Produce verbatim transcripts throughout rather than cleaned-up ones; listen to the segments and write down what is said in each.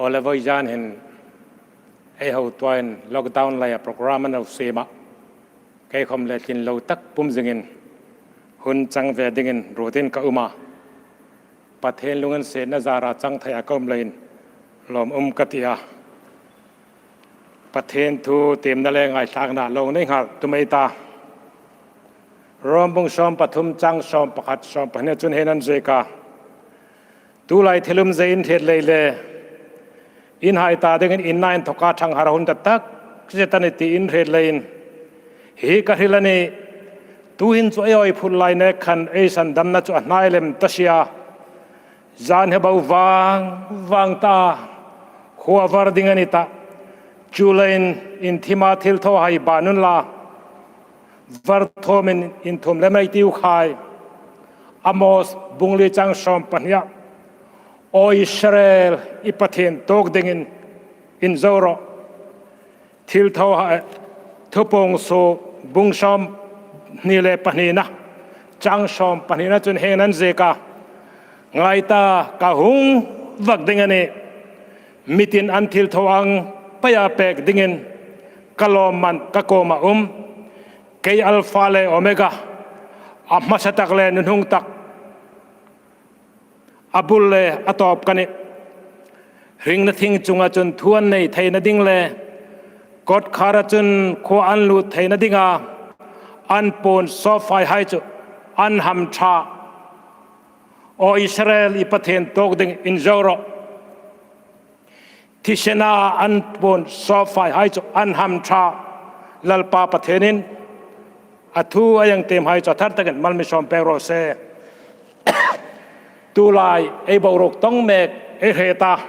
Aw le, vawizan hin ei hotuain lockdown laia program an lo siem a, kei khawm le tlin lo tak pum zingin hun chang ve dingin ruotin ka um a. Pathien lunginsietna zara chang theia ka um leiin lawm um ka ti a. Pathien thu tiemna le ngaithlakna lo nei nghal tum ei ta. Rom bung sawm pathum chang sawm pakhat sawm pahni chun hieng hin an ziek a. Tulai thil umzie in hriet lei le, in hai ta dingin in na inthawka ṭhanghar hun ta tak zet a nih ti in hriet leiin, hi ka hril a nih. Tuhin chu ei awi phut lai nek khan ei sandamna chu a hnai lem ta si a. Zan hi bo vang vang ta, khua var ding a ni ta. Chuleiin in thima thilthawhai ban unla, var thawmin in thum lem ei tiu khai. Amos bung li chang sawm pahnia, "Aw Israel, i Pathien tuok dingin inzo rawh." Thilthawhai, Thupuong suok bung sawmhni le pahnina chang sawm pahnina chun hieng hin an ziek a. Ngai ta, ka hung vak ding a nih. Mitin an thilthaw ang peia pek dingin ka lawmman ka kuoma um. Kei Alpha le Omega, a hmasa tak le nuhnung tak, a bul le a tawp ka nih. Hringna thing chunga chun thu an nei theina ding le kawtkhara chun khua an lut theina dinga an puon sawpfaihai chu an hamṭha. Aw Israel, i Pathien tuok dingin inzo rawh. Thisena an puon sawpfaihai chu an hamṭha. Lalpa Pathienin a thu a ieng tiemhai chu a thar takin mal mi sawm pek raw se. Tulai ei boruok tawng mek ei hre ta.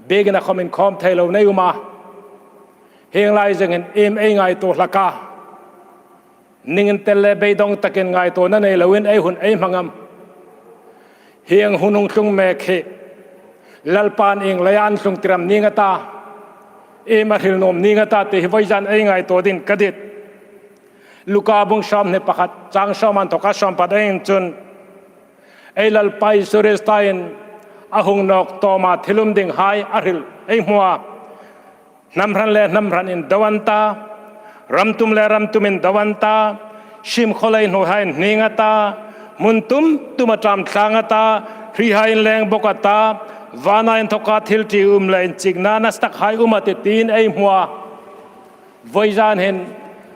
Biekina khawm inkhawm thei lo nei um a. Hieng lai zingin iem ei ngaituo hlak a. Ning intel le beidong takin ngaituona nei loin ei hun ei hmang am? Hieng hun hung tlung mek hi Lalpan ieng leia an tlung tir am ning a ta, iem a hril nuom ning a ta ti hi vawizan ei ngaituo dingin ka dit. Luka bung sawmhni pakhat chang sawm inthawka sawm pahnina chun ei Lalpa Isu Kristain a hung nawk tawma thil um dinghai a hril ei hmu a. Hnam hran le hnam hran indo an ta, ram tum le ram tum indo an ta, sim khaw le hnuoihai inhning a ta, hmun tum tuma ṭam tlang a ta, hrihai inleng bawk a ta, vana inthawka thil ṭium le inchikna nasa takhai um a tih tiin ei hmu a. Vawizan hin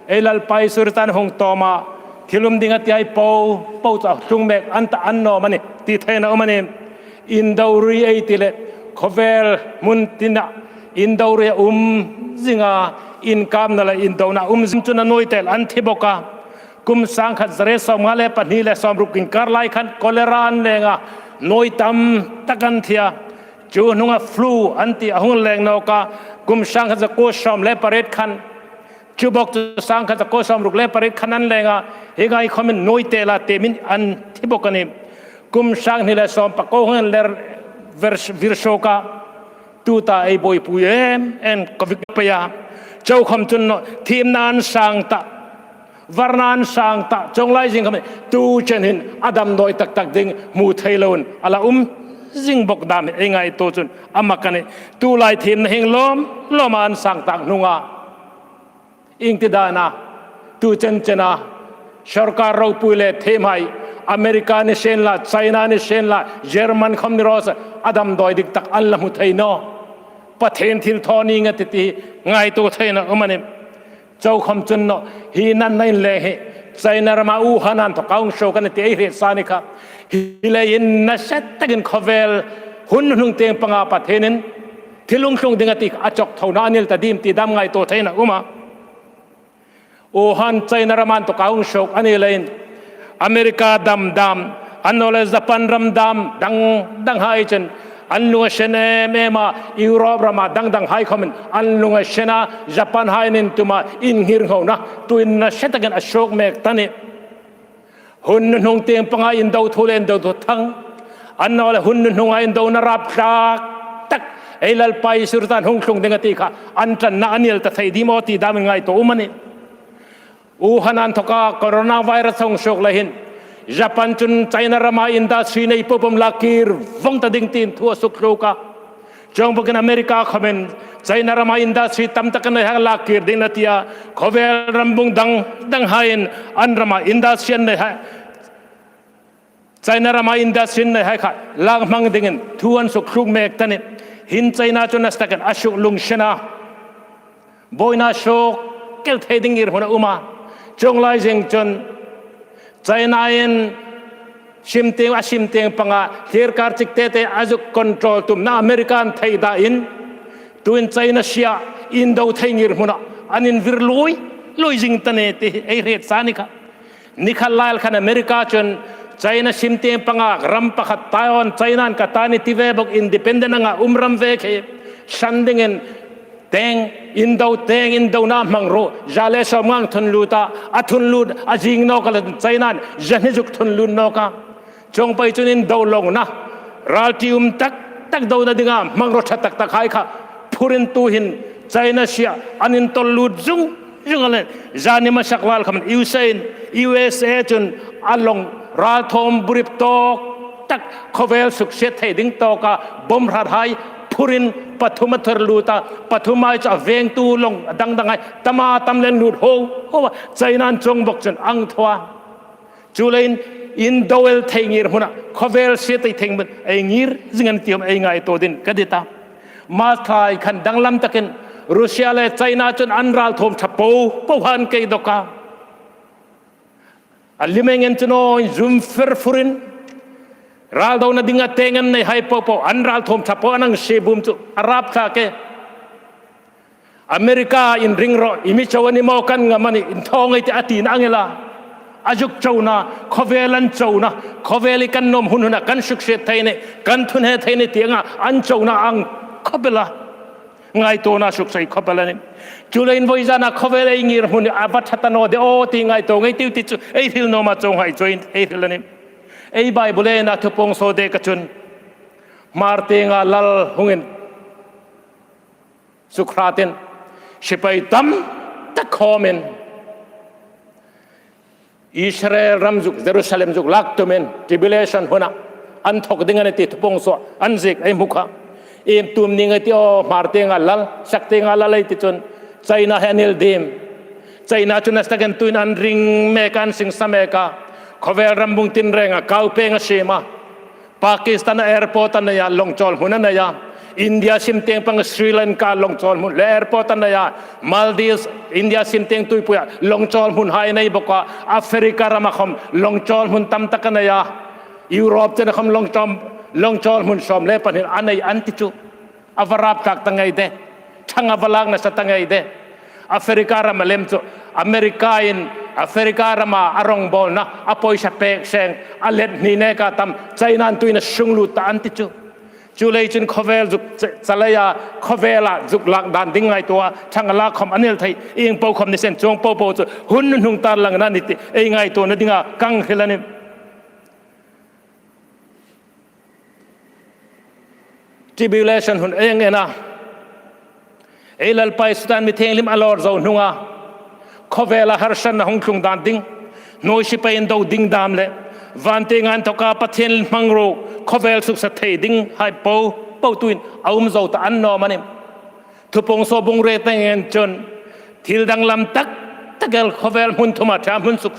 ei Lalpa Isu Kristain hung tawma thil um ding a tihai po po chu a tlung mek an ta, an nawm a nih ti theina um a nih. Indo ri ei ti le khawvel hmun tina indo ri a um zing a, inkapna le indona um zing chun a nuoi tel an thi bawk a. Kum sangkhat zariet sawmnga le pahni le sawmruk inkar lai khan cholera an leng a, nuoi tam tak an thi a. Chu hnunga flu an ti a hung leng nawk a, kum sangkhat zakuo sawm le pariet khan, chu bawk chu sangkhat zakuo sawmruk le pariet khan an leng a, hi ngai khawmin nuoi tela tiemin an thi bawk a nih. Kum sanghni le sawm pakuo hung inler vir, vir suok a, tuta ei buoipui em em ka vik pei a. Chu khawm chun naw, thiemna an sang ta, varna an sang ta, chuong lai zing khawm tu chen hin a damdawi tak tak ding hmu thei loin a la um zing bawk dam hi ei ngaituo chun a mak a nih. Tulai thiemna hieng lawm lawma an sang tak hnunga, ieng ti dana tu chen chena sawrkar ropui le thiemhai, America ni sien la, China ni sien la, German khawm ni raw se, a damdawi dik tak an la hmu thei naw. Pathien thilthaw ning a tih ti ngaituo theina um a nih. Chu khawm chun naw, hi nan nei le hi China rama Wuhan-a inthawka hung suok a nih ti ei hriet sa ni kha. Hi leiin nasa takin khawvel hun hnuhnung tieng panga Pathienin thil hung tlung ding a ti a chawk thona a nil ta diem ti dam ngaituo theina um a. Wuhan China rama inthawka hung suok a ni leiin America dam dam, annawleh Japan ram dam dang danghai chen an lung a sen em em a, Europe rama dang danghai khawmin an lung a sen a, Japan hai an intuma inngirnghauna tuin nasa takin a suok mek ta nih. Hun hnuhnung tieng panga indo thu le indo thuthang, annawleh hun hnuhnunga indona rapthlak tak ei Lalpa Isu Kristain hung tlung ding a ti kha an ṭanna a nil ta thei diem aw ti dam ngaituo um a nih. Wuhan-a inthawka coronavirus hung suok lei hin Japan chun China rama industry nei po po lak kir vong ta ding tiin thu a suk hluk a. Chuong bawkin America khomin China rama industry tam tak a neihai lak kir ding a ti a. Khawvel rambung dang danghaiin an rama industry an neihai, China rama industry an neihai kha lak hmang dingin thu an suk hluk mek ta a nih. Hin China chu nasa takin a suk lungsen a, buoina suk kel thei ding ngirhmun a um a. Chuong lai zing chun Chinain sim tieng, a sim tieng panga thlir kar chik te te a zuk control tumna American thei dain, tuin China sia indo thei ngirhmuna an invir lui lui zing ta a nih ti ei hriet sa a ni kha. Ni khat lai khan America chun China sim tieng panga ram pakhat Taiwan China'n ka ta a nih ti ve bawk, independent anga um ram ve khi san dingin teng indo, teng indona hmangruo za le sawmnga thun lut a, a thun lut a zing nawk a la, China'n za hni zuk thun lut nawk a. Chuong pei chun indo lawmna, ralṭium tak tak dona dinga hmangruo ṭha tak tak hai kha phurin tuhin China sia an intawl lut zung zung a nih. Zani hmasak lai khan U S A in, U S A chun a lawm ralthawm burip tawk tak, khawvel suksiet thei ding tawka bomb hrat hai phurin pathum a thawr lut a, pathum hai chu a vengtu lawm a dang dang hai tam a tam lem lut ho ho a, China'n chuong bawk chun a thaw a. Chuleiin indo el thei ngirhmuna khawvel sie thei thei hmun ei ngir zing a nih ti ei ngaituo dingin ka dit a. March thla khan danglam takin Russia le China chun an ralthawm ṭha po po hai an kei dawk a. A lim eng en chun aw inzum fer furin, raldona dinga teng an neihai po po, an ralthawm ṭha po an hang sie bum chu a rap thlak e. America inring rawh, i mi chau a ni maw, kan ngam a nih, inthaw ngei ei tih a tina ang el a. A zuk chona, khawvel an chona, khawvel hi kan nuom hun huna kan suksiet thei a nih, kan thunhai thei a nih ti anga an chona ang khawp el a. Ngaituona suksuok khawp el a nih. Chuleiin vawizana khawvel ei ngirhmun a va ṭha ta naw de aw ti ngaituo ngei ei tiu ti chu ei hril naw ma, chuonghai chuongin ei hril a nih. Ei Bible-a Thupuongsuok dek a chun, Hmar tienga Lal hungin, suk hratin, sipai tam tak khawmin Israel ram zuk, Jerusalem zuk lak tumin tribulation huna an thawk ding a nih ti Thupuongsuoha an ziek ei hmu kha. Iem tum ning ei ti aw, Hmar tienga Lal, sak tienga Lal ei ti chun China hi an el dim. China chu nasa takin tuin an ring mek a, an singsa mek a. Khawvel rambung tinrenga kau peng a siem a. Pakistan-a airport a nei a, lawng chawlhmun a nei a. India sim tieng pang Sri Lanka lawng chawlhmun le airport a nei a. Maldives, India sim tieng tuipuia lawng chawlhmun hai a nei bawk a. Africa rama khawm lawng chawlhmun tam tak a nei a. Europe chena khawm lawng chawl, lawng chawlhmun sawm le pahni a nei an ti chu. A va rap thlak ta ngei de. Thang a va lak nasa ta ngei de. Africa rama lem chu America-in Africa rama a rawngbawlna, a pawisa pek seng a let hni neka tam China-in tuin a sung lut ta an ti chu. Chuleiin chun khawvel zuk ch-, chaleia, khawvela zuk lak dan ding ngaituoa, thang a lak khawm a ni el thei, ieng po khawm ni sien chuong po po chu hun hnuhnung tarlangna a nih ti ei ngaituona dinga ka hril a nih. Tribulation hun ei en a, ei Lalpa Isu Krista mi thienghlim a lawr zo hnunga khawvela harsatna hung tlung dan ding, hnuoi sipai indo ding dam le van tienga inthoka Pathien hmangruo khawvel suksa thei ding hai po po tuin a um zo ta a ni naw am a nih. Thupuongsuoha bung riet ei en chun, thil danglam tak tak el, khawvel hmun thuma ṭha hmun suk,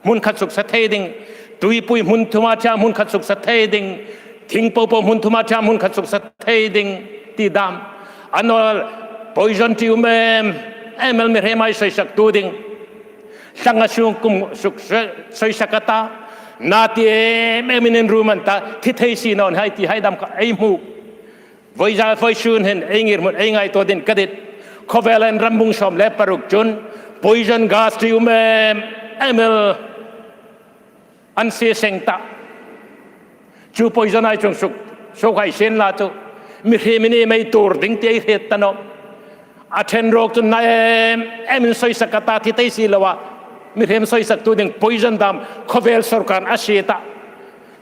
hmun khat suksa thei ding, tuipui hmun thuma ṭha hmun khat suksa thei ding, thing po po hmun thuma ṭha hmun khat suksa thei ding ti dam. A naw poison ṭium em em el mihriem hai soisaktu ding. Hlanga sung kum suk soi-, soisak a ta, na ti em em in inrum an ta, thi thei si naw ni hai ti hai dam kha ei hmu. Vawisun hin ei ngirhmun ei ngaituo dingin ka dit. Khawvela rambung sawm le paruk chun poison gas ṭium em em el an sie seng ta. Chu poison hai chungah suk, suk hai sien la chu mihriem in iem ei tuor ding ti ei hriet ta nawh. A ṭhen ruok chun na em em in soisak a ta, thi thei si loa mihriem soisaktu ding poison dam khawvel sawrkar a sie ta.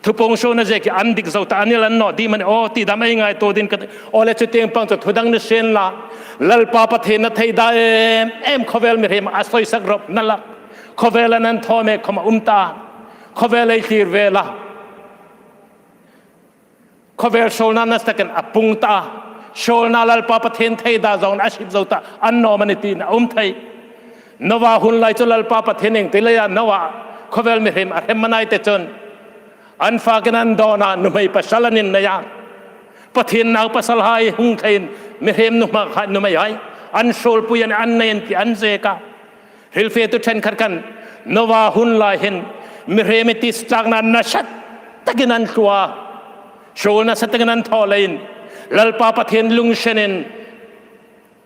Thupuongsuoha ziek hi an dik zo ta a ni el naw ding am a ni aw ti dam ei ngaituo dingin ka, aw le chu tieng pang chu thu dang ni sien la, Lalpa Pathien a theida em em khawvel mihriem a soisak rawpna lak, khawvela an thaw mek khawm a um ta. Khawvel ei thlir vela, khawvel suolna nasa takin a pung ta a, suolna Lalpa Pathien theida zong a sip zo ta, an nawm a ni tina a um thei. Noa hun lai chu Lalpa Pathienin ti leia Noa khawvel mihriem a hrem a ni ti chun, an fakin an dawn a, nuhmei pasal an innei a. Pathien naupasalhai hung theiin mihriem nuhmei hai, nuhmei hai an suolpui a ni, an nei a ni ti an zek a. Hrilfietu ṭhenkhat khan Noa hun lai hin mihriem tisa châkna nasa takin an thlung a, suol nasa takin an thaw leiin Lalpa Pathien lungsenin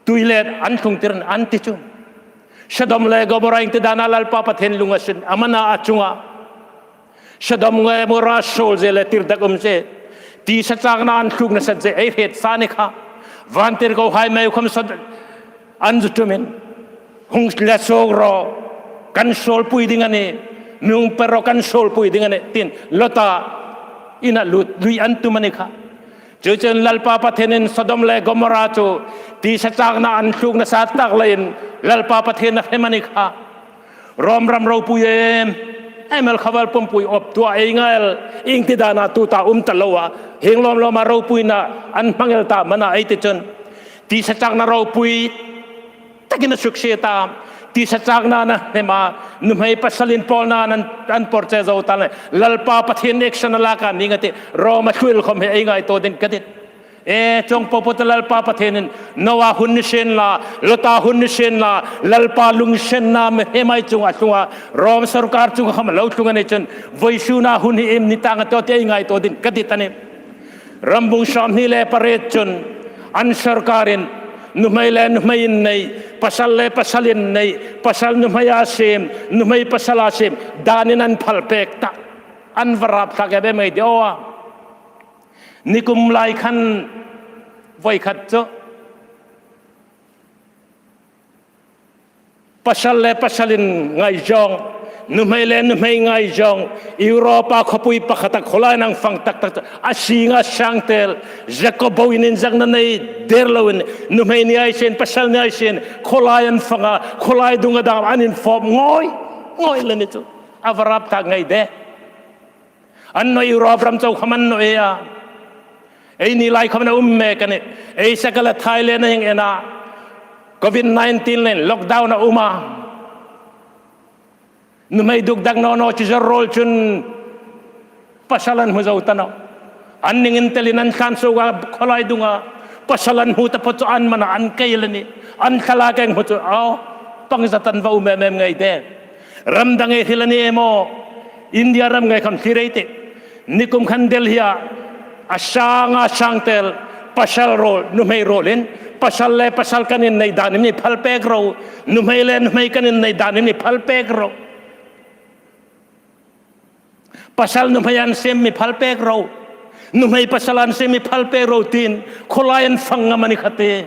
tuilet an thlungtir a ni an ti chu. Sodom le Gomorrah ieng ti dana Lalpa Pathien lung a sin, a man a, a chung a. Sodom le Gomorrah suol zie le tirdakumzie, tisa châkna an thlung nasa zie ei hriet sa a ni kha. Vantirkohai mei khawm sawt an zu tumin, hung la suok ro, kan suolpui ding a nih, mi hung pe ro, kan suolpui ding a nih, tiin Lota ina lut lui an tum a ni kha. Chu chun Lalpa Pathienin Sodom le Gomorrah chu tisa châkna an thlung nasa tak leiin Lalpa Pathien a hrem a ni kha. Rom ram ropui em em el khawvel pumpui awptu a ei ngai el, ieng ti dana tuta um ta lo a, hieng lawm lawma ropuina an hmang el ta am a na ei ti chun, tisa châkna ropui takin a suksiet a, tisa châkna a hrem a, nuhmei pasal inpawlna an, an porche zo ta le, Lalpa Pathien action a lak a ni ngei ti, Rom a thluil khawm hi ei ngaituo ding ka ti. E, chuong po po ta Lalpa Pathienin Noa hun ni sien la, Lota hun ni sien la, Lalpa lungsenna mihriem hai chunga a thlung a, Rom sawrkar chunga khawm a lo thlung a ni chun, vawisuna hun hi iem ni tang a tih ti ei ngaituo ding ka ti ta a nih. Rambung sawmhni le pariet chun an sawrkarin nuhmei le nuhmei innei, pasal le pasal innei, pasal nuhmei a siem, nuhmei pasal a siem danin an phal pek ta. An va rap thlak em em ngei de aw a. Nikum lai khan voi khat chu pasal le pasal inngaizawng, nuhmei le nuhmei ngaizawng, Europa khawpui pakhat a khawlai an fang tak tak a, singa sangtel, Jakob bawin inzakna nei der loin, nuhmei ni hai sien, pasal ni hai sien, khawlai an fang a, khawlai dunga dam an infawp ngoi ngoi el a ni chu. A va rap thlak ngei de. An naw, Europe ram chau khawm an naw e a. Eini lai khawm a um mek a nih. Ei sakala Thailand a hieng ena Covid nineteen leiin lockdown a um a. Nuhmei dukdak naw naw chi zor ruol chun pasal an hmu zo ta nawh. An ning intelin an thlan suok a, khawlai dunga pasal an hmu ta phawt chu an man a, an kei el a nih. An thlalak ieng hmu chu, aw, pangzat an va um em em ngei de. Ram dang ei hril a ni em aw? India ram ngei khawm thlir ei tih. Nikum khan Delhi-a a sanga sangtel pasal ruol, nuhmei ruolin, pasal le pasal kan innei danin mi phal pek ro, nuhmei le nuhmei kan innei danin mi phal pek ro. Pasal nuhmei an siem mi phal pek ro. Nuhmei pasal an siem mi phal pek ro tiin khawlai an fang ngam a ni kha te.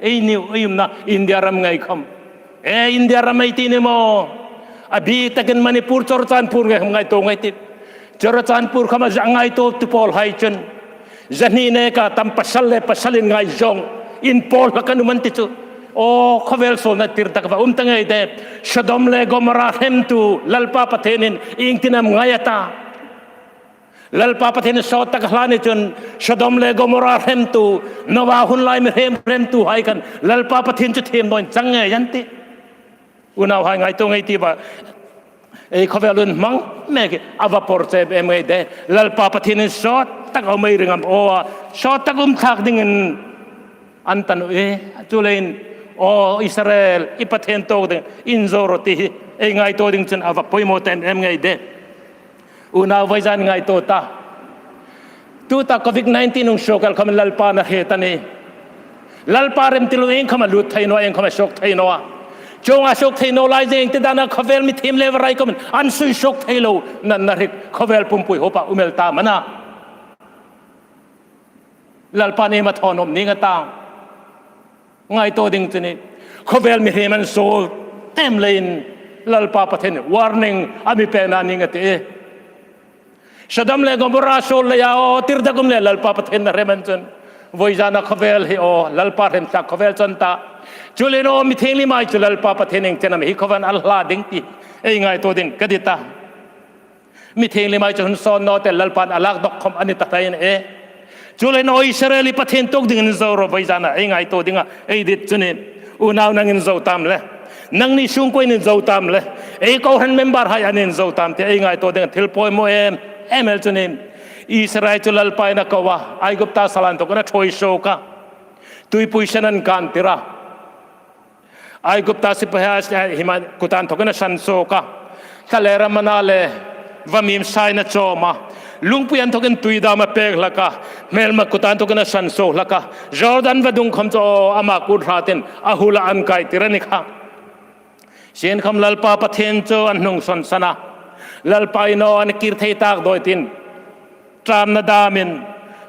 Eini, ei umna India ram ngei khawm. E, India ram ei ti ni maw? A bik takin Manipur, Churachandpur ngei khawm ngaituo ngei ei tih. Churachandpur khawm a za ngaituotu pawl hai chun, zahni neka tam pasal le pasal inngaizawng, inpawl hlak an um an ti chu. Aw, khawvel suolna tirdakum a um ta ngei de. Sodom le Gomorrah hremtu Lalpa Pathienin ieng tin am ngai a ta? Lalpa Pathien sawt tak hla ni chun Sodom le Gomorrah hremtu, Noa hun lai mihriem hremtuhai khan Lalpa Pathien chu thiem naw in chang ngei an tih. Unauhai, ngaituo ngei ei ti a. Ei khawvel hun hmang mek a va porche em em ngei de. Lalpa Pathienin sawt tak a um ei ring am aw a, sawt tak um thlak dingin an ta nawh e. Chuleiin, aw Israel, i Pathien tuok ding inzo ro ti hi ei ngaituo ding chun a va poimaw ta em em ngei de. Unau, vawizan ngaituo ta. Tuta Covid nineteen hung suok el khawm Lalpan a hriet a nih. Lalpa hrem ti lo ieng khawm a lut thei naw, ieng khawm a suok thei naw a. Chuong a suok thei naw lai zing ti dana khawvel mi thiem le varai khawm an sui suok thei lo na, na hriet khawvel pumpui hopa um el ta am a na? Lalpan iem a thaw nawk ning a ta? Ngaituo ding chu a nih. Khawvel mihriem an suol tem leiin Lalpa Pathien warning a mi pekna ning a tih. Sodom le Gomorrah suol leia, aw, tirdakum le Lalpa Pathien a hrem an chun, vawizana khawvel hi, aw, Lalpa hrem thlak khawvel chu a ni ta. Chuleiin, aw, mi thienghlim hai chu Lalpa Pathien ieng chen am hi khawvel a hla ding ti ei ngaituo ding ka ti ta. Mi thienghlim hai chu hun sawn naw te Lalpan a lak dawk khawm a ni ta hlak a nih. Chuleiin aw Israel-i Pathien tuok dingin inzo rawh, vawisuna ei ngaituo ding a, ei dit chu ni. Unau, nangin zo tam le, nangni sungkuoin inzo tam le, ei kohran member hai an inzo tam ti ei ngaituo ding a, thil poimaw em em el chu ni. Israel chu Lalpain a ko a, Aigupta sal anthokin a ṭhuoi suok a, tuipui sen an kan tir a, Aigupta sipaihai hi ma kut anthokin a san suok a, thlalêra manna le vamim sain a chawm a, lungpui anthokin tui dam a pêk hlak a, hmêlma kut anthokin a san suok hlak a, Jordan vadung khawm chu ama kut hratin a hula an kai tir a ni kha. Sienkhawm Lalpa Pathien chu an hnungsawn san a, Lalpain aw an kir thei tak dawi tiin ṭâmna damin,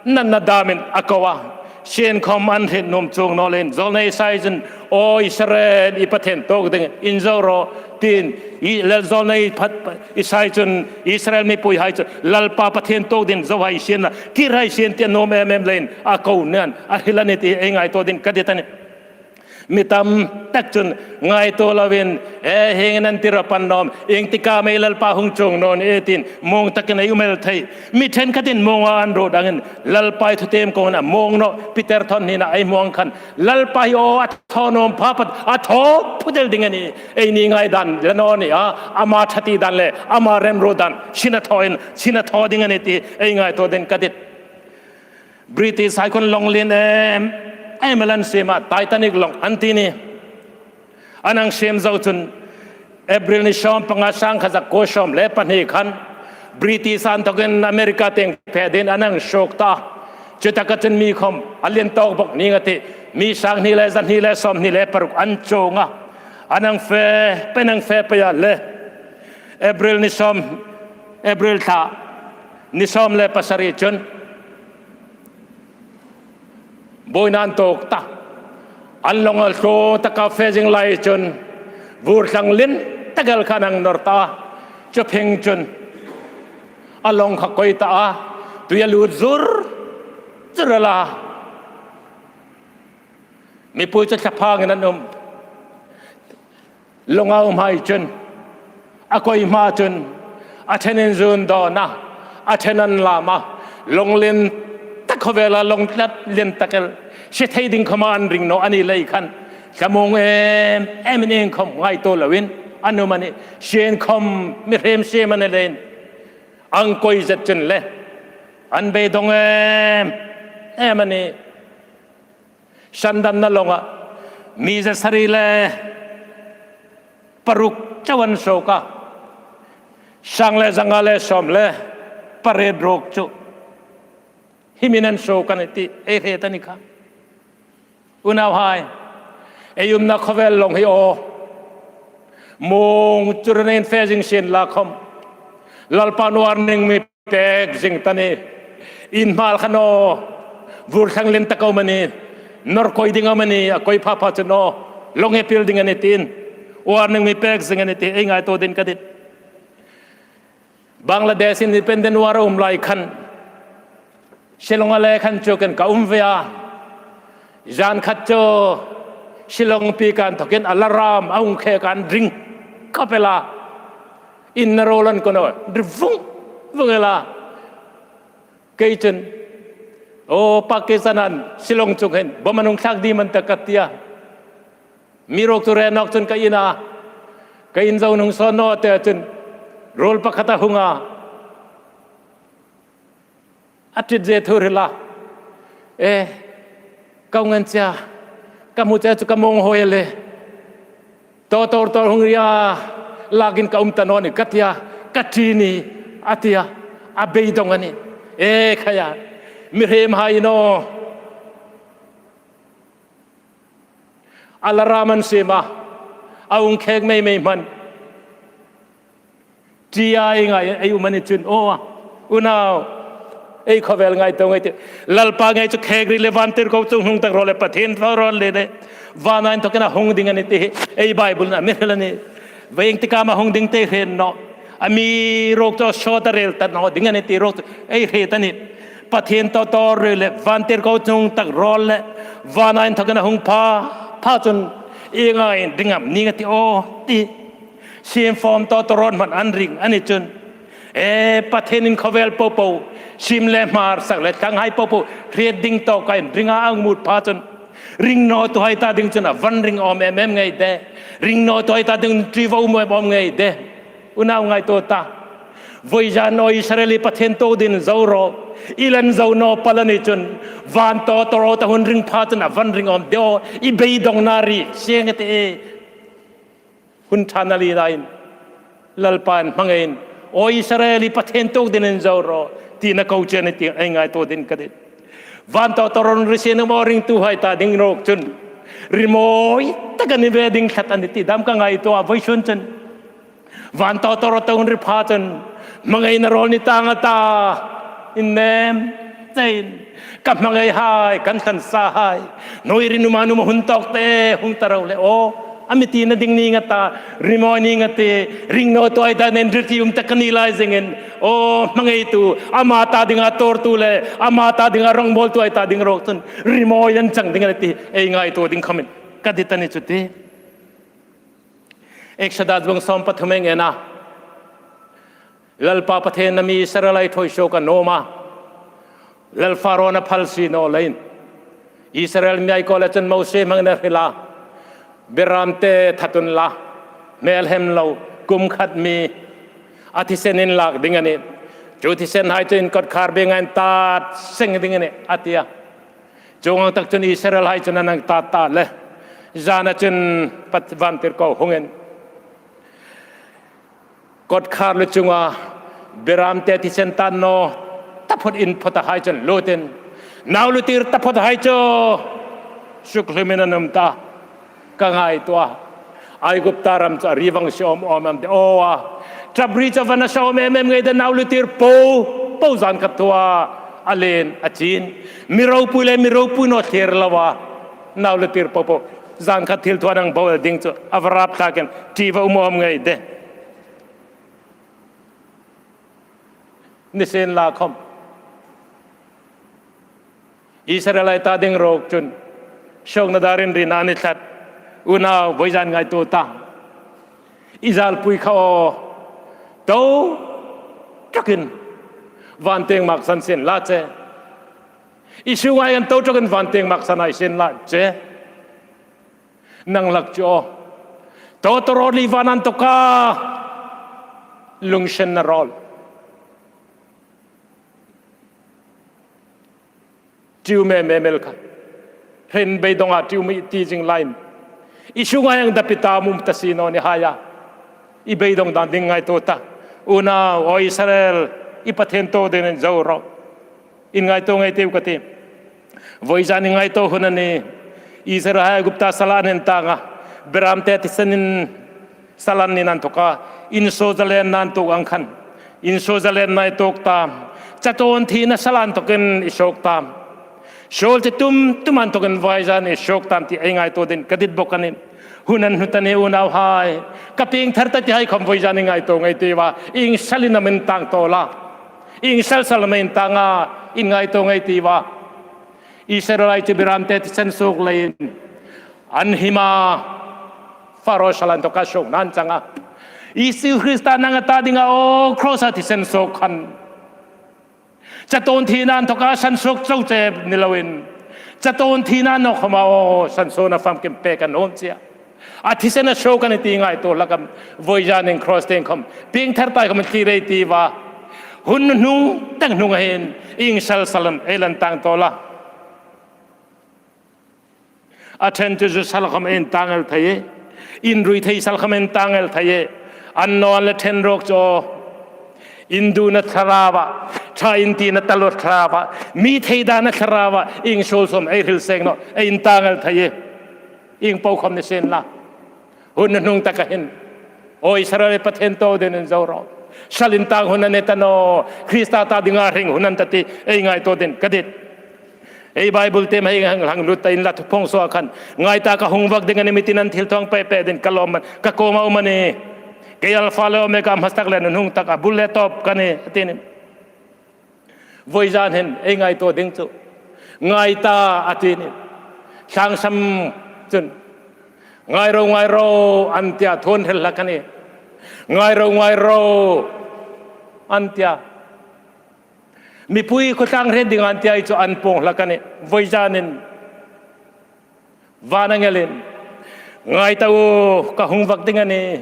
natna damin a ko a. Sienkhawm an hriet nuom chuong naw leiin, zawlnei Isai chun, aw Israel-i Pathien tuok dingin inzo rawh tiin, i, le zawlnei phat, Isai chun Israel mipuihai chu Lalpa Pathien tuok dingin zo hai sien la, kir hai sien ti a nuom em em leiin a ko a nih, a hril a nih ti ei ngaituo dingin ka dit a nih. Mi tam tak chun ngaituo loin, e, hieng hin an ti rawp an nawm, iengtik am ei Lalpa hung chuong naw ni e tiin muong takin ei um el thei. Mi ṭhenkhatin muonga an ruot angin Lalpa thutiem kawngin a muong naw. Peter thawn hnina ei hmu ang khan Lalpa hi aw a thaw nuom pha pha a thaw phut el ding a nih. Eini ngaidan la naw ni a, ama ṭha ti dan le ama remruot dan sin a thawin, sin a thaw ding a nih ti ei ngaituo dingin ka dit. British hai khun lawng lien em em el an siem a, Titanic lawng an ti ni. An hang siem zo chun April ni sawmpanga, sangkhat zakuo sawm le pahni khan British anthokin America tieng fe dingin an hang suok ta. Chutaka chun mi khawm a lien tawk bawk ning a tih. Mi sanghni le zahni le sawmhni le paruk an chuong a. An hang fe pei, an hang fe pei a le, April ni sawm, April thla ni sawm le pasari chun buoina an tuok ta. An lawng a tlu taka fe zing lai chun vur thlang lien tak el kha an hang nawr ta. Chu phing chun a lawng kha koi ta a, tui a lut zur zur el a. Mipui chu thlaphangin an um. Lawnga umhai chun, a koi hma chun, a ṭhenin zun dawn a, a ṭhen an lam a, lawng lien tak khawvela lawng tlat lien tak el, sie thei ding khawma an ring naw a ni lei khan, thlamuong em em in iengkhawm ngaituo loin an um a nih. Sienkhawm mihriem siem a ni leiin, an koi zet chun le, an beidawng em em a nih. Sandamna lawnga mi zasari le paruk chau an suok a, sang le zanga le sawm le pariet ruok chu himin an suok a nih ti ei hriet a ni kha. Unauhai, ei umna khawvel lawng hi aw, muong chu rengin fe zing sien la khawm, Lalpan warning mi pek zing ta ni. In hma khan aw, vur thlang lien tak a um a nih, nawr koi ding a um a nih, a koi pha pha chun aw, lawng epil ding a nih tiin warning mi pek zing a nih ti ei ngaituo dingin ka dit. Bangladesh independent war a um lai khan Shillong-a le khan chu ken ka um ve a. Zan khat chu Shillong pika inthokin alarm a hung khek a, an ring khawp el a. Inna ruol an ko naw, ri vung vung el a. Kei chun, aw, Pakistan-an Shillong chu khan bomb an hung thlak ding am a ni ta ka ti a. Mi ruok chu re nawk chun ka ina, ka in zo hnungsawn naw te chun ruol pakhat a hung a, a ṭi zie thu hril a. E, ka hung en che a, ka hmu che chu ka muong hawi a le. Tawtawr tawr hung ri a, lakin ka um ta naw ni ka ti a, ka ṭi ni a ti a, a beidawng a nih. E, khaia, mihriemhai naw. Alarm an siem a, a hung khek mei mei hman. Ṭi a ei ngai, ei um a ni chun, aw, unau, ei khawvel ngaituo ngei ei tih. Lalpa ngei chu khek ri le, vantirko chunghnung tak rawl le, Pathien thaw rawl le le, vana inthokin a hung ding a nih ti hi ei Bible-in a mi hril a nih. Iengtik am a hung ding ti ei hriet naw. Amiruokchu a sawt a rel ta naw ding a nih ti ruok chu ei hriet a nih. Pathien tawtawr ri le, vantirko chungtak rawl le, vana inthokin a hung pha pha chun, ieng angin ring am ning a tih aw ti. Siemfawm tawtawr rawn hman an ring a ni chun, E, Pathienin khawvel popo, sim le hmar, sak le thlanghai popo hriet ding tawka inringa a mut pha chun, ring nawtuhai ta ding chun a van ring awm em em ngei de. Ring nawtuhai ta ding ṭi vo um em em ngei de. Unau, ngaituo ta. Vawizan aw Israel-i Pathien tuok dingin zo ro. I lan zo naw pal a ni chun, van tawtawrhai ta hun ring pha chun a van ring awm de aw. I beidongna ri seng a tih. Hun ṭha a ni leiin, Lalpan hmangaiin, aw Israel-i Pathien tuok dingin zo ro, tina ko che a ni ti ei ngaituo dingin ka dit. Van tawtawrhai ri seng a maw, ringtuhai ta ding ruok chun, rimawi tak a ni ve ding tlat a ni ti dam ka ngaituo a, vawisun chun. Van tawtawrhai ta hun ri pha chun, hmangaina rawl ni tang a ta, innem cheiin, ka hmangaihai, kan hlan sahai, hnuoi ri numa numa hun tawk te, hung ta ro le aw. A mi tina ding ning a ta, rimawi ning a tih, ring nawtuhai ta dingin ri ti um tak a ni lai zingin, aw hmangaitu, ama ta dinga tuortu le, ama ta dinga rawngbawltuhai ta ding ruok chun, rimawi an chang ding a ni ti ei ngaituo ding khawmin ka dit a ni chu ti. Exodus bung sawm pathum ei en a. Lalpa Pathienin a mi Israel a ṭhuoi suok a nuom a. Lal Pharaoin a phal si naw leiin, Israel mi ei ko le chun Mosie hmangin a hril a. Berâmte that unla, hmel hem lo, kum khat mi, a thisen inlak ding a nih. Chu thisenhai chu in kawtkhar bengah intat seng ding a nih, a ti a. Chuong ang tak chun Israelhai chun an hang tat ta le. Zana chun Pat-, vantirko hungin, kawtkhar lu chunga berâmte thisen tat naw taphawt inphawt tahai chun lutin, nau lutir taphawt hai chu sukhlum in an um ta. Ka ngaituo a, Aigupta ram chu a ri vang si awm awm am de aw a. Ṭap ri chu a va na sa awm em em ngei de, nau lutir popo zan khat thua a len a chin. Mi ropui le mi ropui naw thler lo a. Nau lutir popo zan khat thil thua nang bo ding chu a va rap tlakin ṭi va um awm ngei de. Nisienlakhawm, Israelhai ta ding ruok chun, suokna darin ri na ni tlat. Unau, vawizan ngaituo ta. I zalpui kha aw, to ṭawkin vantieng maksan sien la che. I sunga hin to ṭawkin vantieng maksan ei sien la che. Nang lak chu aw, tawtawrhai li van an tawka lungsenna rawl tiu me me mel kha, hre beidonga tiu mi ti zing leiin, i sunga hin dap i ta, um ta si naw ni hai a. I beidong dan ding ngaituo ta. Unau, aw Israel-i Pathien tuok dingin zo ro. In ngaituo ngei tiu ka ti. Vawizan in ngaituo hun a nih. Israelhai Aigupta sala an intang a, berâmte thisenin sala an inthawk a, insuo zalenna an tuok ang khan, insuo zalenna i tuok ta. Chatuon thina sala an thawkin i suok ta. Suol chi tum tum an thawkin vawizan i suok ta ti ei ngaituo dingin ka dit bawk a nih. Hun a hnu ta a nih unauhai. Ka pieng thar ta ti hai khawm vawizan in ngaituo ngei tiu a. Ieng salin am in tang tawl a. Ieng sal sal am in tang a. In ngaituo ngei tiu a. Israelhai chu berâmte thisen suok leiin an him a. Pharaoh sala an thawka suokna an chang a. Isu Krista nanga ta dinga aw cross-a thisen suok khan, chatuon thina an thawka sansuok chau che ni loin, chatuon thina naw khawma aw sansuokna famkim pek a nuom che a. A thisen a suok a nih ti ngaituo hlak am? Vawizan in cross tieng khawm pieng thar ta khawm thlir ei tiu a. Hun hnung tak hnunga hin ieng sal sal am ei lan tang tawl a. A ṭhen chu zu sal khawm ei intang el thei e. Inrui thei sal khawm ei intang el thei e. An naw an le ṭhen ruok chu, induona thlaraua, ṭha intina taluo thlaraua, mi theidana thlaraua ieng suol sawm ei hril seng naw, ei intang el thei e. Ieng po khawm ni sien la, hun hnung taka hin, aw Israel-i Pathien tuok dingin zo ro. Sal intang hun a ni ta nawh. Krista ta dinga hring hun a ni ta ti ei ngaituo dingin ka dit. Ei Bible-te hei hang, hang lut ta inla, Thuphung suoa khan, ngai ta, ka hung vak ding a nih, mitin an thilthaw pei pei dingin ka lawm, ka kuoma um a nih. Kei Alpha le Omega, hmasak le hnuhnungtak, a bul le tawp ka nih, a ti a nih. Vawizan hin ei ngaituo ding chu, ngai ta, a ti a nih. Thlangsam chun, ngai ro, ngai ro, an tia thu an hril hlak a nih. Ngai ro, ngai ro. an tia. Mipui khawtlang hre ding an tia, ei chu an puong hlak a nih. Voizanin van angelin, "Ngai ta u, ka hung vak ding a nih.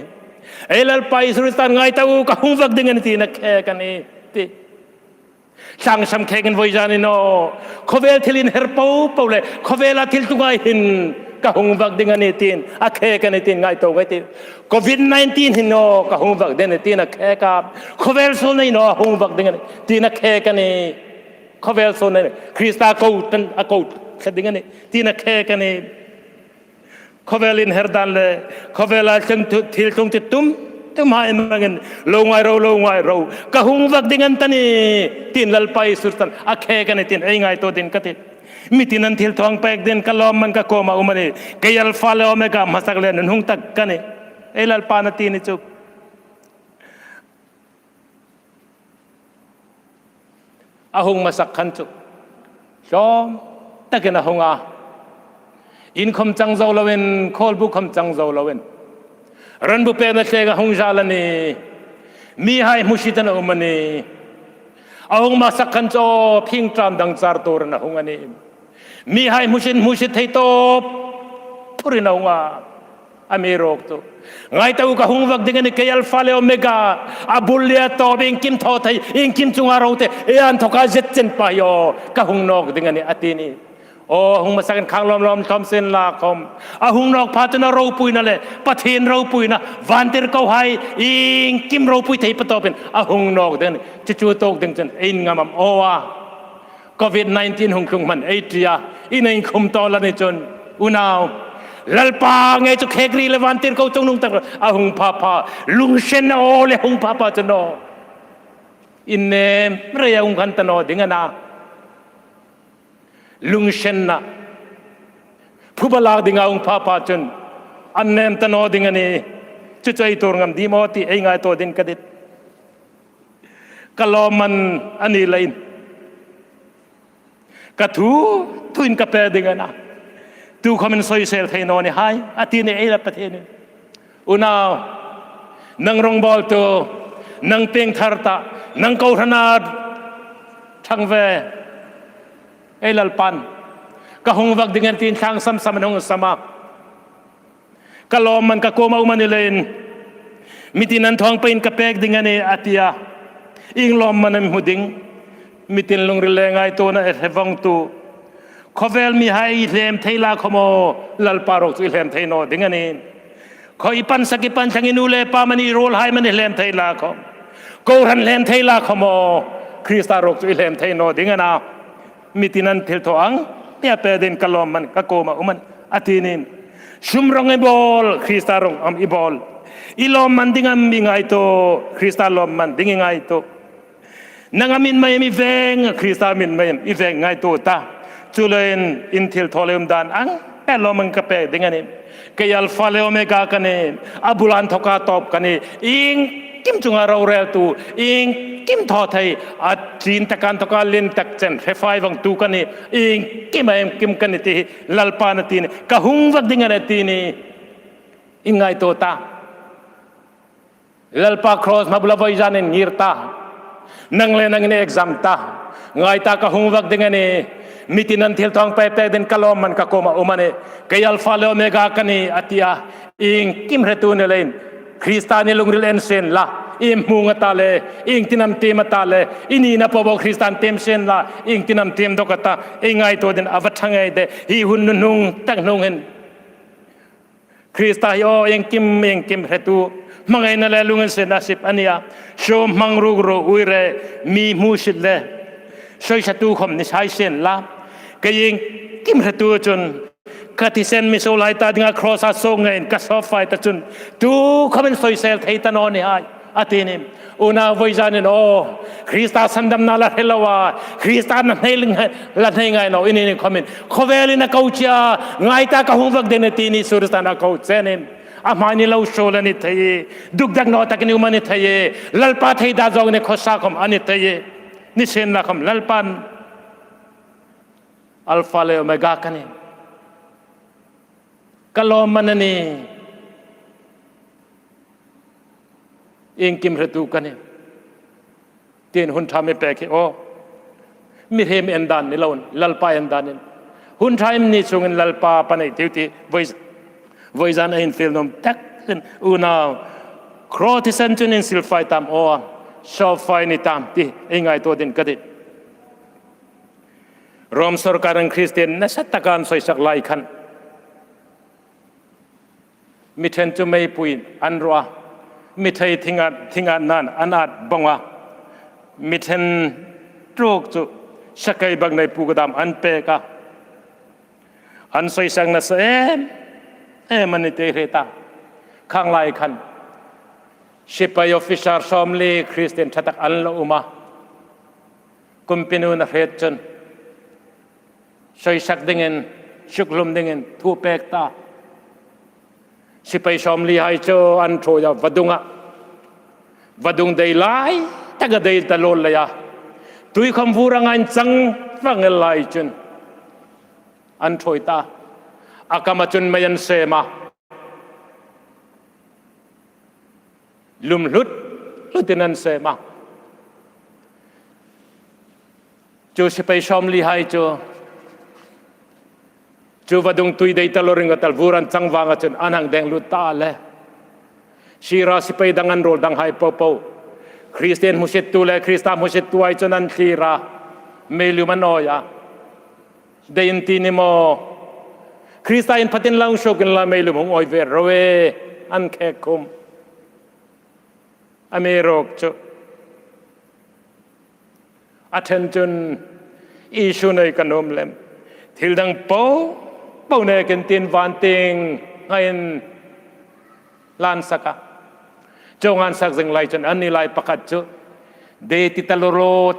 Ei Lalpa Isu Kristan, ngai ta u, ka hung vak ding a nih," tiin a khek a nih, ti. Tlangsam khekin voizanin aw, khawvel thil inher po po le khawvela thil tlunga hin ka hung vak ding a nih tiin a khek a nih tiin ngaituo ngai ti. Covid nineteen hin aw, ka hung vak ding a nih tiin a khek a. Khawvel suolna hin aw, hung vak ding a nih tiin a khek a nih. Khawvel suolna hin Krista ko tan a ko thla ding a nih tiin a khek a nih. Khawvel inher dan le khawvela tlung thu, thil tlung ti tum tum hai mangin, "Lo ngai ro, lo ngai ro, ka hung vak ding a ni ta nih," tiin Lalpa Isu Kristan a khek a nih tiin ei ngaituo ding ka tih. Mitin an thilthaw pek dingin ka lawmman ka kuoma um a nih. Kei Alpha le Omega, hmasak le nun hung tak ka nih, ei Lalpan a ti ni chu. A hung hmasak khan chu hlawm takin a hung a. In khom chang zo loin, khawlbu khom chang zo loin, ran bu pekna tlenga hung zal a nih. Mihai hmusit an um a nih. A hung hmasak khan chu phingṭam dang char turin a hung a nih. Mihai hmusit, hmusit thei tawp thurin a hung a. Amiruokchu, "Ngai ta u, ka hung vak ding a nih, kei Alpha le Omega, a bul le a tawp, iengkim thaw thei, iengkim chunga ro thei, ei inthoka zet chen pa hi aw, ka hung nawk ding a nih," a ti a nih. Aw, hung hmasakin khang lawm lawm tlawm sien la khom, a hung nawk pha chun a ropuina le Pathien ropuina, vantirkohai iengkim ropui thei pa tawpin a hung nawk ding a nih. Chu chu tuok ding chun ei ngam am aw a. Covid nineteen hung tlung hman ei tia, in inkhum tawl a ni chun, unau, Lalpa ngei chu khek ri le vantirko chungnung tak a hung pha pha, lunginsenna aw le hung pha pha chun aw, innem rei a hung hang ta naw ding a na. Lunginsenna phuba lak dinga hung pha pha chun an nem ta naw ding a nih. Chu chu ei tuor ngam dim aw ti ei ngaituo ding ka tih. Ka lawmman a ni leiin, ka thu thuin ka pek ding a na. Tukhomin soisel thei naw ni hai, a ti a nih ei Lalpa Pathienin. Unau, nang rongbawltu, nang piengthar ta, nang kohrana thang ve, ei Lalpan ka hung vak ding a nih tiin thlangsam samin hung sam a. Ka lawmman ka kuoma um a ni leiin, mitin an thawng peiin ka pek ding a nih a tia. Ieng lawmman am i hmu ding? Mitin lungril le ngaituona a hre vawngtu, khawvel mihai i hlem thei la khom aw, Lalpa ruok chu i hlem thei naw ding a nih. Khaw i pansak i panthlang, i nu le pa mani, i ruolhai mani hlem thei la khom, kohran hlem thei la khom aw, Krista ruok chu i hlem thei naw ding a na. Mitin an thilthaw ang nia pek dingin ka lawmman ka kuoma um a nih, a ti a nih. Sum rong i bawl, Krista rong am i bawl? I lawmman ding am i ngaituo, Krista lawmman ding i ngaituo? Nang a min mai am i veng, Krista min mai am i veng, ngaituo ta. Chuleiin in thilthaw le um dan ang pek lawmman ka pek ding a nih. Kei Alpha le Omega ka nih, a bul inthoka tawp ka nih, iengkim chunga roreltu, iengkim thaw thei, a tlin taka inthoka lien tak chen hre fai vawngtu ka nih, iengkima iengkim ka nih ti hi Lalpan a ti a nih. Ka hung vak ding a nih a ti a nih. In ngaituo ta. Lalpa cross hma bula voizanin ngir ta. Nang le nangin exam ta. Ngai ta, ka hung vak ding a nih. Mitin an thilthaw pek pek dingin ka lawmman ka kuoma um a nih. Kei Alpha le Omega ka nih a tia. Iengkim hretu ni leiin, Krista ni lungril en sien la. Ieng hmuna ta le, iengtin am tiem a ta le, i nina po po Kristan tiem sien la. Iengtin am tiem dawk a ta, ei ngaituo dingin a va ṭha ngei de. Hi hun nunung tak hnung hin Krista hi aw, iengkim iengkim hretu, hmangaina le lunginsietna sip a nih a. Sum hmang ruk ruk, uire, mi hmusit le soisatu khom ni hai sien la. Kei iengkim hretu chun, ka thisen mi suol hai ta dinga cross-a suok ngeiin ka sawp fai ta chun, tukhomin soisel thei ta naw ni hai, a ti a nih. Unau, voizanin aw, Krista sandamna la hre lo a, Krista na hnai, la hnai ngai naw i ni ni khomin, khawvelin a ko che a, ngai ta, ka hung vak ding a nih ti ni, Isu Kristan a ko che a nih. A hma ni lo suol a ni thei, dukdak naw takin i um a ni thei, Lalpa theida zawng ni khawsa khom a ni thei. Nisienlakhom Lalpan Alpha le Omega ka nih. Ka lawmman a nih. Iengkim hretu ka nih. Tin hun ṭha mi pek hi aw. Mi hrem en dan ni loin, Lalpa en danin. Hun ṭha in ni chungin Lalpa pan ei tiu ti, voi, voizan a infiel nuom tak in unau. Cross thisen chun insil fai tam aw. Sawp fai ni tam ti, ei ngaituo ding ka ti. Rom sawrkarin Kristien nasa taka an soisak lai khan. Mi ṭhen chu meipui an ruo a. Mi thei thinga, thinga nan an at bawng a. Mi ṭhen tuk chu sakai bak nei pu ka dam an pek a. An soisak nasa em, em a ni ti hre ta. Khang lai khan. Sipai officer sawmli Kristien ṭha tak an lo um a. Kumpi nu'n a hriet chun. Soisak dingin, sukhlum dingin, thu pek ta. Sipai sawmli hai chu an ṭhuoi a vadunga. Vadung dei lai, taka dei ta lo leia. Tui khawm vur anga inchang vang el lai chun. An ṭhuoi ta. A kama chun mei an sem a. Lum hlut, hlutin an sem a. Chu sipai sawmli hai chu. Chu vadung tui dei ta lo ring a tal vur an chang vanga chun an hang deng lut ta le. Sira sipai dang an ruol dang hai po po. Kristien hmusittu le Krista hmusittu hai chun an thlir a. Meilum an awi a. Dei in ti ni maw. Krista in phatin lang suok inla meilum hung awi ve ro e. An khek khum. Amiruokchu. A ṭhen chun Isu nei ka nuom lem. Thil dang po, po nekin tin van tieng ngaiin lan sak a. Chuong an sak zing lai chun an ni lai pakhat chu. Dei ti ta lo ro,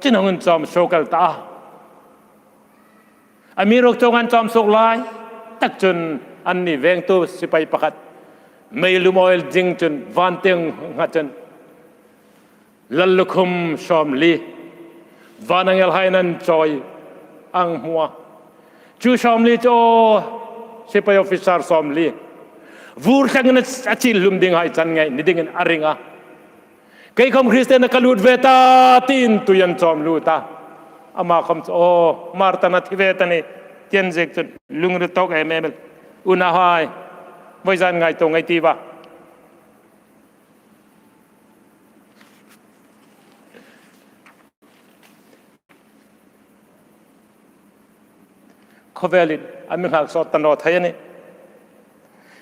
chin hung inchawm suok el ta a. Amiruokchu chuong an chawm suok lai tak chun an ni vengtu sipai pakhat. Meilum awi zing chun van tieng nga chun. Lallukhum sawmli. Van angel haiin an chawi ang hmu a. Chu sawmli chu sipai officer sawmli. Vur tlangin a chil hlum ding hai chan ngei ni dingin a ring a. Kei khawm Kristien ka lut ve ta, tiin tui an chawm lut a. Ama khawm chu, aw, Martha-in a thi ve ta ni, tiin ziek chun lunglut tawk em em el. Unauhai, voizan ngaituo ngei ei tiu a. Khawvelin a mi nghak sawt ta naw thei a nih.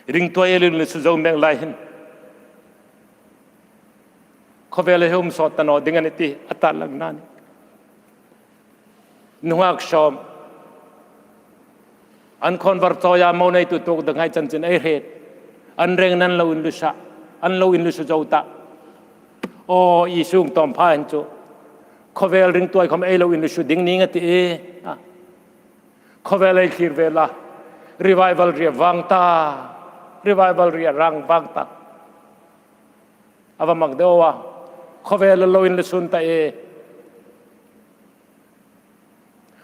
Ringtuhai lo inlusu zo mek lai hin. Khawvel hi um sawt ta naw ding a nih ti a tarlangna a nih. Nunghak sawm. An convert chawia mo neitu tuok ding hai chanchin ei hriet. An rengin an lo inlusa. An lo inlusu zo ta. Aw, Isu tawmpha hin chu. Khawvel ringtuhai khawm ei lo inlusu ding ning a tih. A. Khawvel ei thlir ve la. Revival ri a vang ta. Revival ri a rang vang ta. A va mak deu a. Khawvel lo inlusu ta e.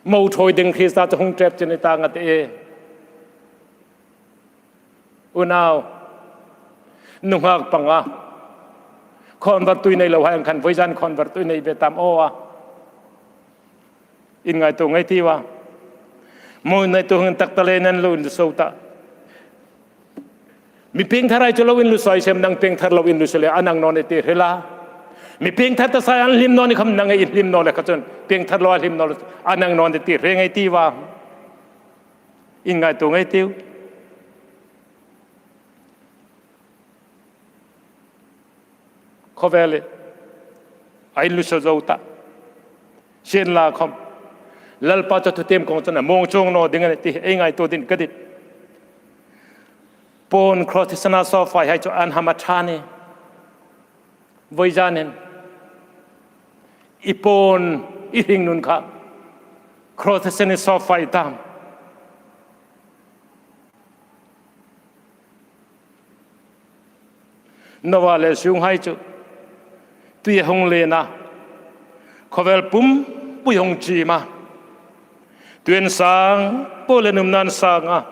Mo ṭhuoi ding Krista chu hung ṭep chin i ta ngat e. Unau. Nunghak panga. Convert-tu nei lo hai ang khan voizan convert-tu nei ve tam aw a. In ngaituo ngei ei tiu a. Mo neitu hung tak ta leiin an lo inlusu ta. Mi piengthar hai chu lo inlusu hai sem nang piengthar lo inlusu le a nang naw ni ti hre la. Mi piengthar ta sai an hlim naw ni khawm nang ei hlim naw le kha chun. Piengthar lo a hlim naw le a nang naw ni ti hre ngei ei tiu a. In ngaituo ngei ei tiu. Khawvel hi a inlusu zo ta. Sienla khawm. Lalpa chu thutiem kawng chun a muong chuong naw ding a nih ti ei ngaituo ding ka ti. Pawn cross thisen a sawp fai hai chu an hama ṭha ni. Voizanin. I pawn i hringnun kha. Cross thisen i sawp fai tam. Noah le a sunghai chu tui hung lien a, khawvel pumpui hung chim a. Tui sang po le an um nan sang a.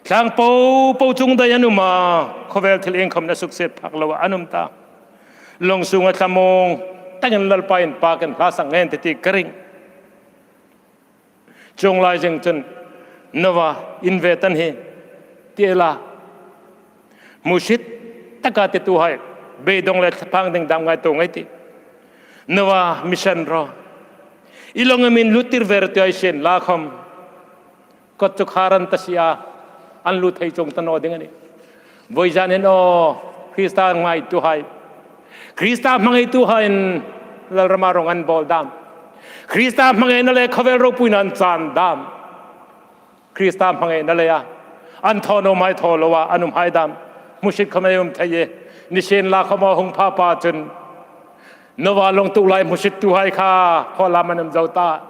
Tlang po po chung dai an um a, khawvel thil iengkhawm na suksiet phak lo an um ta. Lawng sunga thlamuong takin Lalpa inpakin hla sak ngei ei tih ti ka ring. Chuong lai zing chun Noah invêt a ni hi ti el a. Hmusit taka tituhai beidong le thlaphâng ding dam ngaituo ngei ei tih. Noah mi san ro. I lawng a mi inlutir ver ti ei sien la khawm, kawt chu khar an ta si a, an lut thei chuong ta naw ding a nih. Vawizan hin aw, Krista ngaituhai, Krista hmangaituhain Lalrama rawng an bawl dam? Krista hmangaina le khawvel ropuina an chan dam? Krista hmangaina leia an thaw nuomhai thaw loa an umhai dam? Hmusit khawm ei um thei ie. Nisienlakhawm a hung pha pha chun Noah lawng tu lai hmusittuhai kha khaw lam an um zo ta.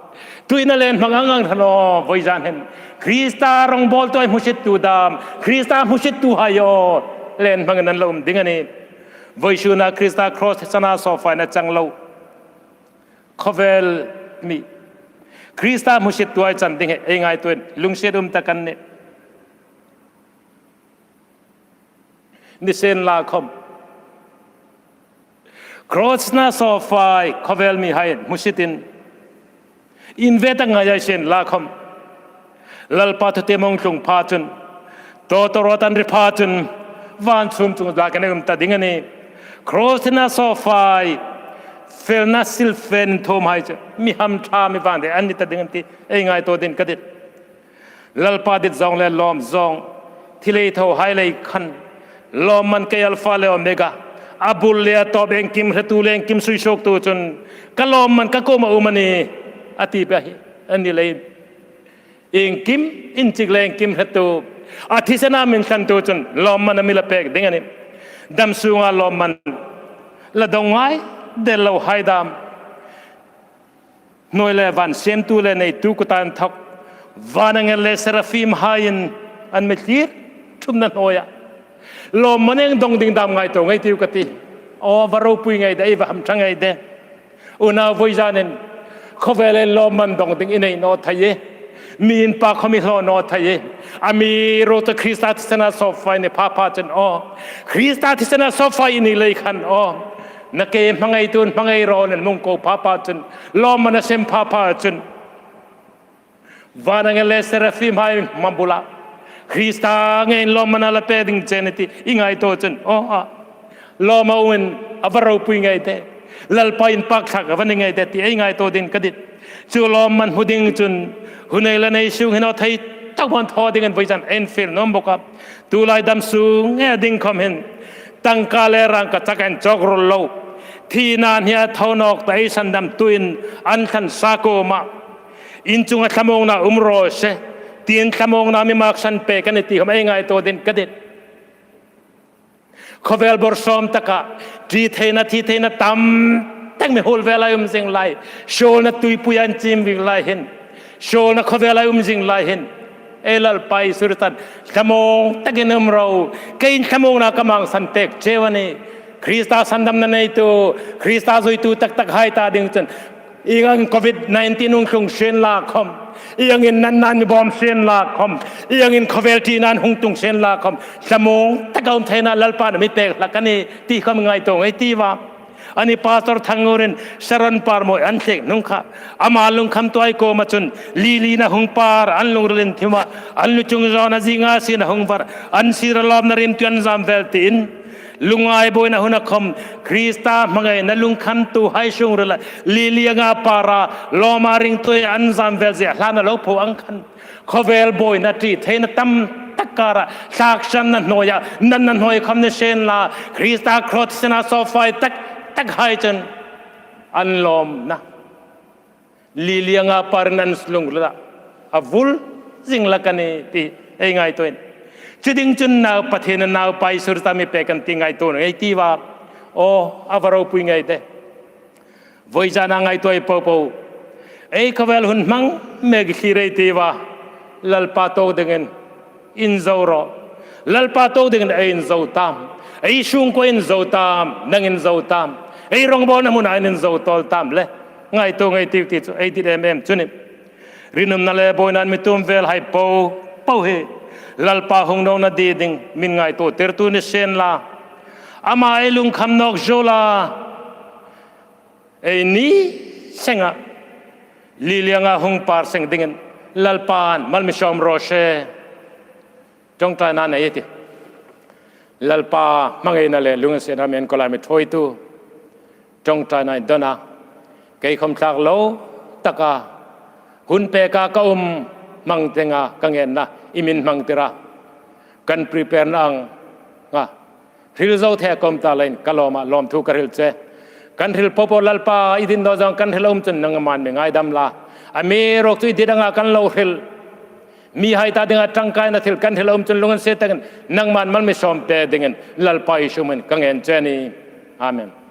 Tuhin a lien hmang ang ang hran aw, vawizan hin Krista rongbawltuhai hmusittu dam, Krista hmusittuhai aw, lien hmangin an lo um ding a nih. Vawisuna Krista cross thisena sawpfaina chang lo khawvel mi Krista hmusittuhai chan ding hi ei ngaituoin lungsiet um tak an nih. Nisienlakhawm cross thisena sawpfai khawvel mihai hmusitin invêt a ngai ei sien la khawm, Lalpa thu tiemawng tlung pha chun, tawtawrawt an ri pha chun, van sûm chunga zâkin ei um ta ding a nih. Cross thisena sawpfai felna silfen inthuomhai chu mi hamṭha, mi vândeina an ni ta ding a nih ti ei ngaituo dingin ka dit. Lalpa dit zawng le lawm zawng, thi le tho, hai le khan, lawmman kei Alpha le Omega, a bul le a tawp, iengkim hretu le iengkim suisuoktu chun, ka lawmman ka kuoma um a nih, a ti pei hi a ni leiin, iengkim inchik le iengkim hretu, a thisena mi inthlantu chun lawmman a mi la pêk ding a nih. Dam sûnga lawmman la dong ngai der lohai dam, hnuoi le van siemtu le neitu kuta inthawk, van angel le seraphimhaiin an mi thlir ṭumna hnuoia lawmman ei dong ding dam ngaituo ngei ei tiu ka ti. Aw, va ropui ngei de, ei va hamṭha ngei de. Unau, vawizanin khawvelin lawmman dong ding i nei naw thei ie. Mi inpâk khawm i hlaw naw thei ie. Amiruokchu Krista thisena sawpfai i ni pha pha chun aw, Krista thisena sawpfai i ni lei khan aw, na ke hmangaituin hmangai raw nin mi hung ko pha pha chun, lawmman a siem pha pha chun, van angel le seraphimhai hmabula Krista ngeiin lawmman a la pêk ding che a nih ti i ngaituo chun, aw, a lawm a umin a va ropui ngei de, Lalpa inpâk tlak a va ni ngei de ti ei ngaituo dingin ka dit. Chu lawmman hmu ding chun hun ei la nei sûng hin aw, thei tak hmun thaw dingin vawizan ei infiel nuom bawk a. Tulai dam sûng ngei ding khawm hin tangka le rângkachak inchawk ruol lo, thina hnia thaw nawk ta ei sandamtuin an thlan sa kuomah, in chunga thlamuongna um raw se, tiin thlamuongna mi mâksan pêk a nih ti khawm ei ngaituo dingin ka dit. Khawvel bawr sawm taka ṭi theina, thi theina tam tak mi huol vela um zing lai, suolna tuipuia inchim ving lai hin, suolna khawvela um zing lai hin, ei Lalpa Isu Kristan, thlamuong takin um ro, keiin thlamuongna ka mâksan pêk cheu a nih. Krista sandamna neitu, Krista zuitu tak takhai ta ding chun, ieng angin covid nineteen hung tlung sienla khawm, ieng angin nana'n mi bawm sienla khawm, ieng angin khawvel ṭina'n hung tlung sienla khawm, thlamuong taka um theina Lalpan a mi pêk hlak a nih ti khawm ngaituo ngei ei tiu a. Ani Pastor Thangurin Sharon par mawi an thlêk hnung kha, ama lungkhamtuhai kuoma chun lilina hung par, an lungril inthim a, an lu chung zawna zinga sina hung var, an sira lawmna riminhnik an zam vel tiin, lungngai buoina huna khawm Krista hmangaina lungkhamtuhai sungrila lili anga para lawma ringtuhai an zam vel zie hlana lo pho ang khan, khawvel buoina, ṭi theina tam tak kara thlaksamna hnuoia, natna hnuoi khawm ni sienla, Krista cross thisena sawpfai tak takhai chun an lawmna lili anga parin an lungrila a vul zing hlak a nih ti ei ngaituoin, chu ding chun nau, Pathien Naupa Isu Krista mi pêk a nih ti ngaituo ngei ei tiu a. Aw, a va ropui ngei de. Vawizana ngaituo ei po po, ei khawvel hun hmang mek thlir ei tiu a. Lalpa tuok dingin inzo rawh. Lalpa tuok dingin ei inzo tam, ei sungkuoa inzo tam, nang inzo tam, ei rongbawlna hmuna inzo tawl tam le, ngaituo ngei ei tiu ti chu ei dit em em chu a nih. Rinumna le buoina mi tum velhai po po hi Lalpa hung nawkna die ding mi ngaituotirtu ni sienla, ama ei lungkham nawk zuol a, Ei ni senga lilianga hung par seng dingin Lalpan mal mi sawm raw se. Ṭawngṭaina nei ei tih. Lalpa hmangaina le lunginsietna mi enkawl a mi ṭhuoitu ṭawngṭaina ei dawna, kei khawm thlak lo taka hun peka ka um hmang dinga ka ngenna i min hmang tira, kan prepare-na anga hril zo thei ka um ta leiin ka lawma lawmthu ka hril che. Kan hril popo Lalpa, i dit naw zong kan hril a um chun nangman mi ngaidam la. Amiruokchu i dit anga kan lo hril, mihai ta dinga ṭangkaina thil kan hril a um chun lunginsiet takin nangman mal mi sawm pe dingin Lalpa Isu hmingin ka ngen che a nih. Amen.